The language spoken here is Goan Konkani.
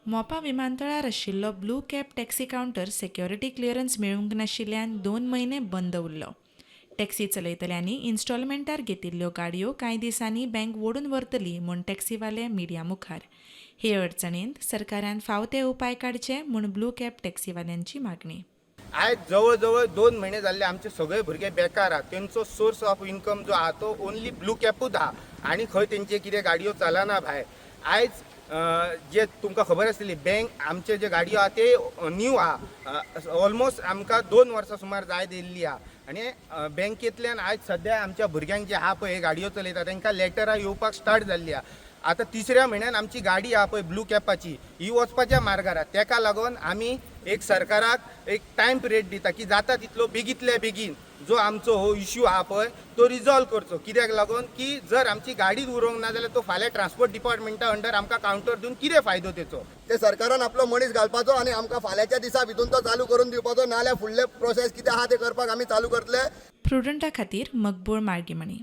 मोपा विमानतळार आशिल्लो Blue Cab taxi counter security clearance मेळूंक नाशिल्ल्यान 2 म्हयने बंद उरलो. टॅक्सी चलयतल्यांनी इन्स्टॉलमेंटार घेतिल्ल्यो गाडयो कांय दिसांनी बँक ओडून व्हरतली म्हूण टॅक्सीवाले मिडिया मुखार. हे अडचणेंत सरकारान फाव ते उपाय काडचे म्हूण ब्लू कॅब टॅक्सीवाल्यांची मागणी. आयज जवळ जवळ 2 म्हयने जाल्ले, आमचे सगळे भुरगे बेकार आहा. तेंचो सोर्स ऑफ इन्कम जो आहा तो ओनली ब्लू कॅपूच आहा आनी खंय तेंचे कितें गाडयो चलना भायर. आयज जे तुमकां खबर आसतली, बँक आमचे जे गाडयो आहा ते न्यू आहा, ऑलमोस्ट आमकां 2 वर्सां सुमार जायत येयल्ली आहा आनी बँकेंतल्यान आयज सद्या आमच्या भुरग्यांक जे आहा पळय, हे गाडयो चलयता तांकां लेटरां येवपाक स्टार्ट जाल्ली आहा. आतां तिसऱ्या म्हयन्यान आमची गाडी आहा पळय ब्लू कॅपाची, ही वचपाच्या मार्गार आहा. तेका लागून आमी एक सरकाराक एक टायम पिरियड दिता की जाता तितलो बेगींतल्या बेगीन जो आमचो हो इश्यू आहा पळय तो रिजॉल्व करचो. कित्याक लागून की जर आमची गाडीच उरोंक ना जाल्यार तो फाल्यां ट्रान्सपोर्ट डिपार्टमेंटा अंडर आमकां कावंटर दिवन कितें फायदो तेचो? ते सरकारान आपलो मनीस घालपाचो आनी आमकां फाल्यांच्या दिसा भितून तो चालू करून दिवपाचो, नाल्यार फुडले प्रोसेस कितें आहा ते करपाक आमी चालू करतले. प्रुडंटा खातीर मकबूल मार्गीमणी.